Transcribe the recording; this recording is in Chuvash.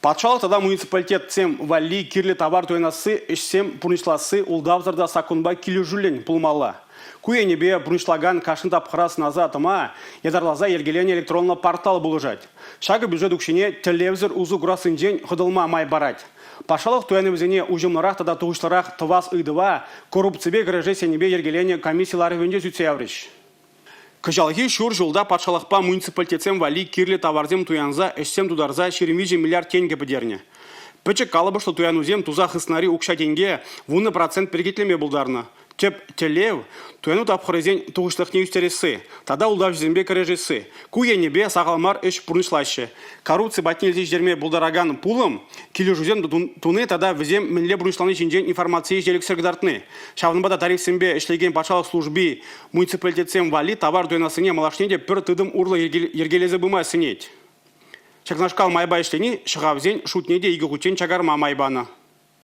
Патшалӑх тата муниципалитетсем валли кирлӗ тавар туянасси, ӗҫсем пурнӑҫласси ултавсӑр та саккунпа килӗшӳллӗн пулмалла. Ку енӗпе пурнӑҫлакан кашни тапхӑра сӑнаса тӑма ятарласа йӗркеленӗ электронлӑ портал пулӑшать. Ҫакӑ бюджет укҫине тӗллевсӗр усӑ курассинчен хӑтӑлма май парать. Патшалӑх туянӑвӗсене уҫӑмлӑрах тата тухӑҫлӑрах тӑвас ыйтӑва коррупципе кӗрешес енӗпе йӗркеленӗ комисси ларӑвӗнче сӳтсе яврӗҫ. Кӑҫалхи ҫур ҫулта патшалӑхпа муниципалитетсем валли кирлӗ таварсем туянса ӗҫсем тутарса 23 миллиард тенкӗ пӗтернӗ. Пӗчӗк калӑпӑшлӑ туянусем туса хыснари укҫа-тенке 10% перекетлеме пултарнӑ. Тӗп тӗллев – туяну тапхӑрӗсен тухӑҫлӑхне ӳстересси тата ултавҫӑсемпе кӗрешесси. Ку енӗпе сахал мар ӗҫ пурнӑҫлаҫҫӗ. Коррупци патне илсе ҫитерме пултаракан пулӑм килӗшӳсем туни тата вӗсем мӗнле пурнӑҫлани ҫинчен информацие ҫителӗксӗр кӑтартни. Ҫавӑнпа та тарифсемпе ӗҫлекен патшалӑх служби муниципалитетсем валли тавар туянассине малашне те пӗр тытӑм урлӑ йӗркелесе пыма сӗнет. Ҫакнашкал майпа ӗҫлени ҫӑхавсен шутне те икӗ хутчен чакарма май панӑ.